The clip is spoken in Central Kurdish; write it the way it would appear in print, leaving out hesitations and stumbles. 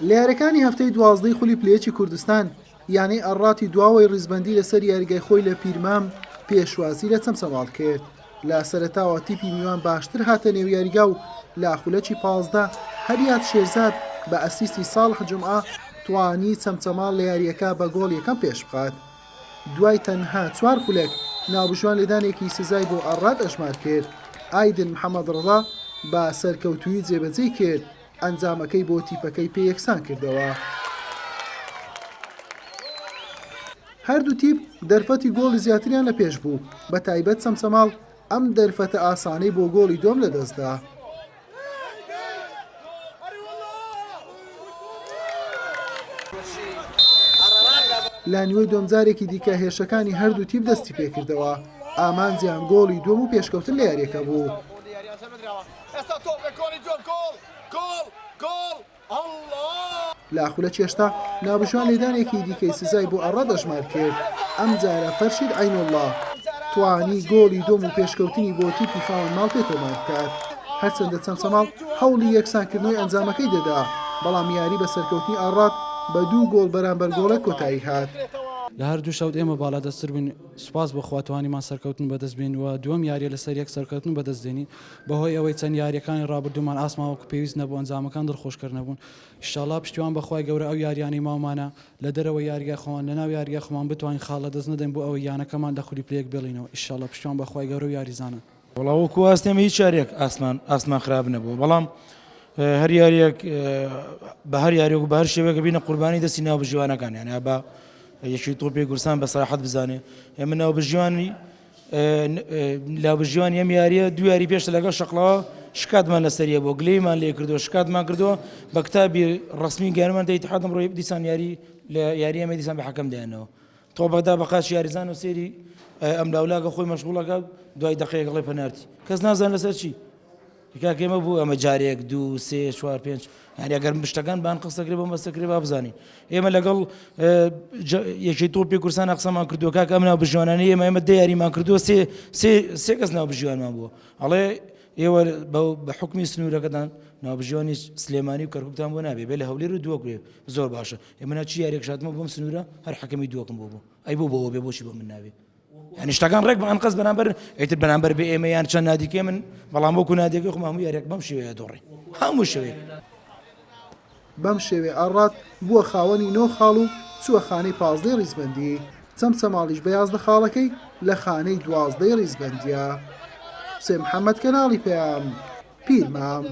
لە یاریەکانی هەفتەی دوازدەی خولی پلە یەکی کوردستان، یانەی ئەڕاتی دواوەی ڕیزبەندی لەسەر یاریگای خۆی لە پیرمام پێشوازی لە چەمچەماڵ کرد. لە سەرەتاوە تیپی میوان باشتر هاتە نێو یاریگا و لە خولەکی 15 هەریاد شێرزاد بە ئەسیستی ساڵح جومعە توانی چەمچەماڵ لە یارییەکە بە گۆڵ یەکەم پێشبخات. دوای تەنها چوار خولەک ناوبژیوان لێدانێکی سزای بۆ ئەڕات ئەژمار کرد، ئایدن محەمەد ڕەزا بە سەرکەوتوویی جێبەجێی کرد، ئەنجامەکەی بۆ تیپەکەی پێ یەکسان کردەوە. هەردوو تیپ دەرفەتی گۆڵی زیاتریان لە پێش بوو، بە تایبەت چەمچەماڵ ئەم دەرفەتە ئاسانەی بۆ گۆڵی دووەم لەدەستدا. لە نیوەی دووەم جارێکی دیکە هێرشەکانی هەردوو تیپ دەستی پێکردەوە، ئامانجیان گۆڵی دووەم و پێشکەوتن لە یارییەکە بوو. لە خولەکی 80 ناوبژیوان لێدانێکی دیکەی سزای بۆ ئەڕاد ئەژمار کرد، ئەمجارە فەرشید عەینوڵڵا توانی گۆڵی دووەم و پێشکەوتنی بۆ تیپی خاوەن ماڵ پێ تۆمار بکات. هەرچەندە چەمچەماڵ هەوڵی یەکسانکردنەوەی ئەنجامەکەی دەدا، بەڵام یاری بە سەرکەوتنی ئەڕاد بە دوو گۆڵ بەرامبەر گۆڵێک کۆتایی هات. لە هەردوو شەوت ئێمە باڵادەستتر بووین، سوپاس بۆ خوا توانیمان سەرکەوتن بەدەست بێنین و دووەم یارییە لەسەر یەک سەرکەوتن بەدەست دێنین، بەهۆی ئەوەی چەند یارییەکانی ڕابردوومان ئاستمان وەکو پێویست نەبوو ئەنجامەکان دڵخۆشکەر نەبوون، ئیشاڵا پشتیوان بە خوای گەورە ئەو یارییانەی ماومانە لە دەرەوەی یاریگای خۆمان لەناو یاریگای خۆمان بتوانین خاڵ لەدەست نەدەین بۆ ئەوەی یانەکەمان لە خولی پلە یەک بێڵینەوە ئیشاڵا پشتیوان بە خوای گەورە و یاریزانان. وەڵا وەکو ئاست ئێمە هیچ یاریەک ئاستمان ئاستمان خراپ نەبووە بەڵام هەر یاریەک بە هەر یاریەک و بە هەر شێوەیەکە بینە قوربانی دەستی ناوبژیوانەکان یانە بە یەکی تۆپی گورسان بە سەراحەت بزانێ ئێمە ناوبژیوانی لاوبژیوانی ئەم یاریە دوو یاری پێشتە لەگەڵ شەقڵەوە شکاتمان لەسەریە بۆ گلەیمان لێ کردو شکاتمان کردووە بە کتابی ڕسمی گەرمان دەیت حەدم ڕۆی دیسان یاری لە یاری ئەمە دیسان بە حەکەم دایانەوە تۆ بەدا بە قاچی یاریزان و سێری ئەم لاولاگە خۆی مەشغوڵەکە دوای دقەیەک ڵێ پەنارتی کەس نازان لەسەر چی کاک ئێمە بوو ئەمە جارێک دوو سێ چوار پێنج یانی ئەگەر مشتەکان بان قسەکرێ بۆ مەسەکرێ با بزانین ئێمە لەگەڵ یەکی تۆپی کوردستان قسەمان کردووە کاک ئەم ناو بژیوانانی ئێمە ئێمە دە یاریمان کردووە سێ سێ سێ کەس ناو بژیوانمان بووە ئەڵێ ئێوە بە حکمی سنوورەکەدان ناوبژیوانی سلێمانی و کەرکوکتان بۆ نابێ بێ لە هەولێر و دووەک بێ زۆر باشە ئێمە چی یاریێک شاتمە بۆم سنوورە هەر حەکەمی دووەکم بۆ بوو ئەی بۆ بۆ بێ بۆچی بۆ من نابێ یانی شتەکان ڕێک بە ئەنقەست بەرامبەر ئیتر بەرامبەر بێ ئێمە یان چەند نادیکەی من بەڵام وەکو نادیەکەی خۆم هەموو یاریەک بەم شێوەیە دۆڕی هەموو شێوەیەک. بەم شێوەیە ئاڕات بووە خاوەنی نۆ خاڵ و چووە خانەی پازدەی ڕیزبەندی، چەمچەماڵیش بە 11 خاڵەکەی لە خانەی دوازدەی ڕیزبەندییە. حوسێن محەمەد کەناڵی پەیام، پیرمام.